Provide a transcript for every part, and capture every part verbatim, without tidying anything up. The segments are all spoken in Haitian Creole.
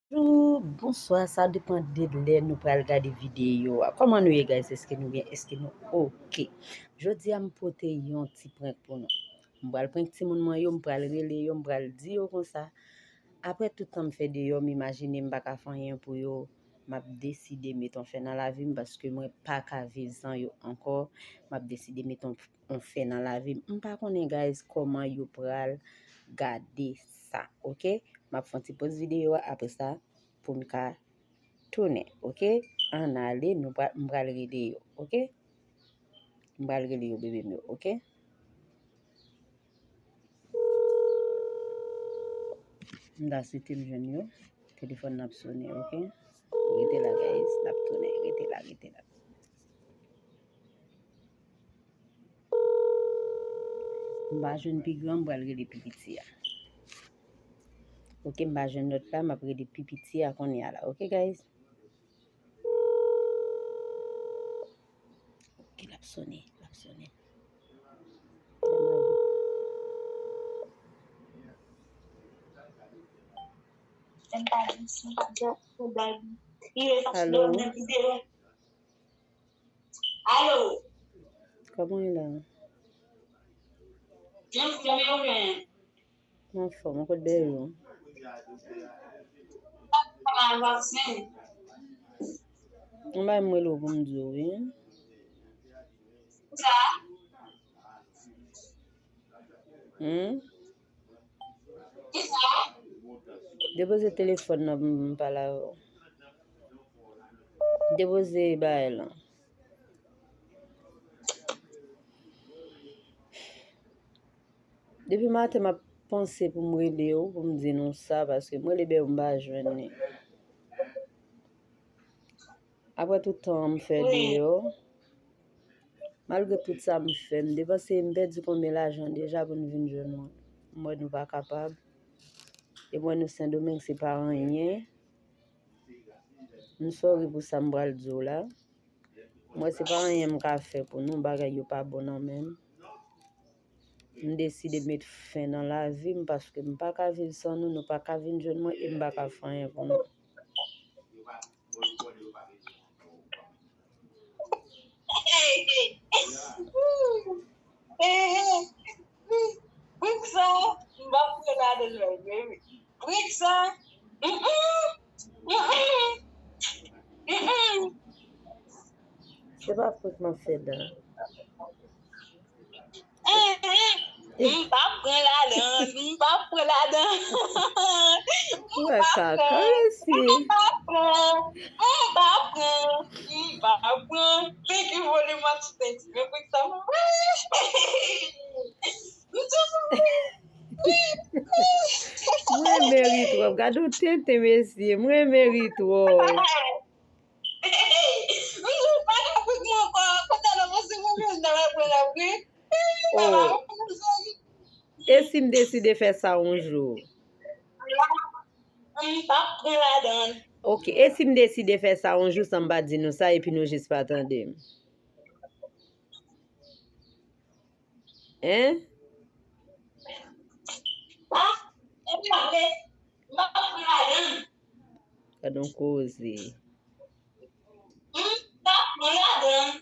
Bonjou, bonswa, sa depann de lè nou pral gade videyo a. Kòman nou ye, guys? Èske nou byen? Èske nou oke? Jodi a, m pote yon ti prank pou nou. M pral prank timoun mwen yo, m pral rele yo, m pral di yo konsa. Apre tout tan m fè deyò, m imajine m pa ka fè anyen pou yo, m ap deside met yon fen nan lavi m paske mwen pa ka viv san yo ankò. M ap deside met yon, yon fen nan lavi m. M pa konnen, guys, kòman yo pral gade sa, oke? M ap fè yon ti poz videyo a, apre sa, pou m ka tounen, oke? Ann ale, nou pral, m pral rele yo, oke? M pral rele yo, bebe m yo, oke? M ta swete m jwenn yo. Telefòn nan ap sonnen, oke? Rete la, guys. L ap tounen. Rete la, rete la. M pa jwenn pi gran, m pral rele pi piti a. Oke, m pa jwenn lòt la, m ap rele pi piti a kounye a la. Oke, guys? Oke, l ap sonnen, l ap sonnen. Alo? Alo? Kòman w ye la? Mwen anfòm, mwen anfòm, mwen kot dèyè w? Mwen bay mwen lo pou m di w, wi. Sa? Hmm? Kisa? Depoze telefòn nan pou m pale avè w. Depoze bagay lan. Depi maten, m ap panse pou m rele w, pou m di nou sa, paske m rele Bèbou, m pa jwenn li. Apre tout tan an m fè deyò, malgre tout sa m fè, m depanse, m pèdi konbyen lajan deja pou n vin jwenn mwen. M wè nou pa kapab. E m wè nou Sendomeng, se pa anyen. M sòri pou sa m pral di w la. M wè se pa anyen m ka fè pou nou, bagay yo pa bon nan men m. M deside met fen nan lavi m paske m pa ka viv san nou, nou pa ka vin jwenn mwen e m pa ka fè anyen pou nou. Prank sa, m pa pran ladan l, baby. Prank sa, mm, mm, mm, mm, mm. Se pa prank m ap fè la. M pa pran ladan, m pa pran ladan. M pa pran, m pa pran, m pa pran, m pa pran. Thank you, Holy Max, thank you. Men prank sa, m Mwen renmen ri twòp. Gade yon tenten, mesye. Mwen renmen ri twòp. M di w pa gen prank mwen ankò. Kote l ap pase mwen menm nan apre l apre. Oh. E si m deside fè sa yon jou? M p ap pran ladan l. Ok, e si m deside fè sa yon jou san m pa di nou sa epi nou jis pa tande m? Hein? Ah, e pa vre. M p ap pran ladan l. Gad on koze. M p ap pran ladan l.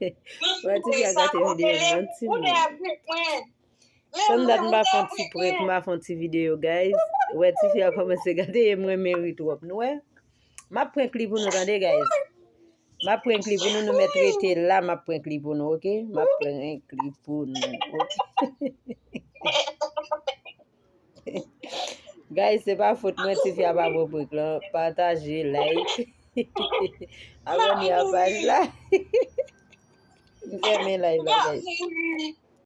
Wè, tifi a gate videyo m nan, timoun. Tann dat m pa fè yon ti prank, m pa fè yon ti videyo, guys. Wè, tifi a kòmanse gade, e mwen renmen ri twòp. Nou wè? M ap prank li pou nou, tande, guys. M ap prank li pou nou, nou mèt rete la, m ap prank li pou nou, ok? M ap prank li pou nou, ok? Guys, se pa fòt mwen, tifi a pa bon prank lan. Pataje, like. Abòne a paj la. M fèmen live la, guys.